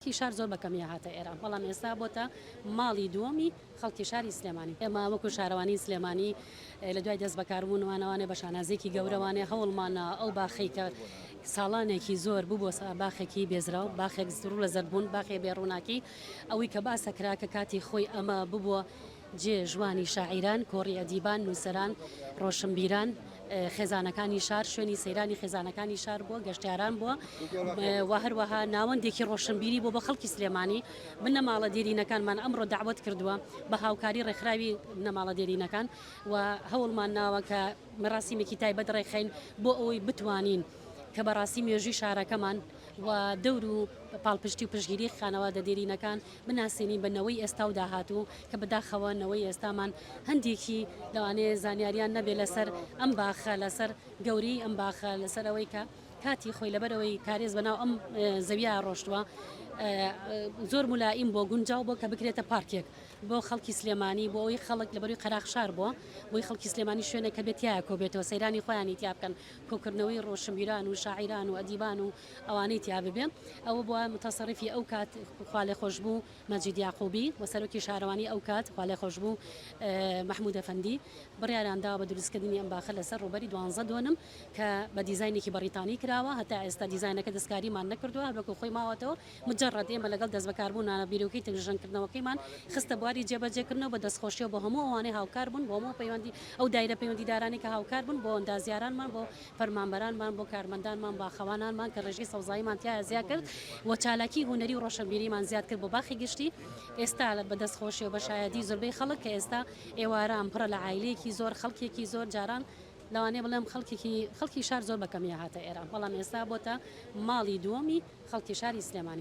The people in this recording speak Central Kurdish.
خەڵکی شار زۆر بە کەمی هاتە ئێرە، بەڵام ئێستا بۆتە ماڵی دووەمی خەڵکی شاری سلێمانی. ئێمە وەکو شارەوانی سلێمانی لە دوای دەست بەکاربوونمانەوانێ بە شانازیەکی گەورەوانێ هەوڵمانە ئەو باخەی کە ساڵانێکی زۆر ببووە باخێکی بێزراو، باخێک ڕوو لە زەردبوون، باخێ بێ ڕووناکی، ئەوەی کە باسەکرا کە کاتی خۆی ئەمە ببووە جێ ژوانی شاعیران، کۆڕی ئەدیبان، نووسەران، ڕۆشنبیران، خێزانەکانی شار، شوێنی سەیرانی خێزانەکانی شار بووە، گەشتیاران بووە و هەروەها ناوەندێکی ڕۆشنبیری بووە بۆ خەڵکی سلێمانی. بنەماڵە دێرینەکانمان ئەمڕۆ دەعوەت کردووە بە هاوکاری ڕێکخراوی بنەماڵە دێرینەکان و هەوڵمان ناوە کە مەراسیمێکی تایبەت ڕێکخەین بۆ ئەوەی بتوانین کە بەڕاستی مێژووی شارەکەمان و دەور و پاڵپشتی و پشتگیری خانەوادە دێرینەکان بناسێنین بە نەوەی ئێستا و داهاتوو کە بەداخەوە نەوەی ئێستامان هەندێکی لەوانەیە زانیاریان نەبێت لەسەر ئەم باخە لەسەر گەورەی ئەم باخە لەسەر ئەوەی کە کاتی خۆی لەبەرەوەی کارێز بەناو ئەم زەویە ڕۆشتووە زۆر ملائیم بۆ گونجاو بۆ کە بکرێتە پارکێک بۆ خەڵکی سلێمانی بۆ ئەوەی خەڵک لەبەروی قەراخ شار بووە بۆی خەڵکی سلێمانی شوێنێک کە بێت تیایا کۆبێتەوە سەیرانی خۆیانی تیا بکەن کۆکردنەوەی ڕۆشنبیران و شاعیران و ئەدیبان و ئەوانەی تیا ببێ ئەوە بووە متەسەڕیفی ئەو کات خوالێخۆشبوو مەجید یاقوبی و سەرۆکی شارەوانی ئەو کات خوالێخۆشبوو مەحمود ئەفەندی بڕیاریان داوە بە دروستکردنی ئەم باخە لەسەر ڕووبەری دوانزە دۆنم کە بە دیزاینێکی بەڕیتانی کراوە هەتا ئێستا دیزاینەکە دەستکاریمان نەکردووە هەر وەکو خۆی ماوەتەوە مجەڕەد ئێمە لەگەڵ دەستبەکاربوونانە بیرۆکەی تەنگژەنکردنەوەکەیمان خستە بواری جێبەجێکردنەوە بە دەستخۆشیەوە بۆ هەموو ئەوانەی هاوکار بوون بۆ هەموو پەیوەندی ئەو دایرە پەیوەندیدارانەی کە هاوکار بوون بۆ ئەندازیارانمان بۆ فەرمانبەرانمان بۆ کارمەندانمان باخەوانانمان کە ڕێژەی سەوزاییمان تیایا زیاد کرد و چالاکی هونەری و ڕۆشنبیریمان زیاد کرد بۆ باخی گشتی ئێستا بە دەستخۆشیەوە بە شایەدی زۆربەی خەڵک کە ئێستا ئێواران پڕە لە عایلەیەکی زۆر خەڵکێکی زۆر جاران لەوانەیە بڵێم خەڵکێکی خەڵکی شار زۆر بە کەمی هاتە ئێرە بەڵام ئێستا بۆتە ماڵی دووەمی خەڵکی شاری سلێمانی.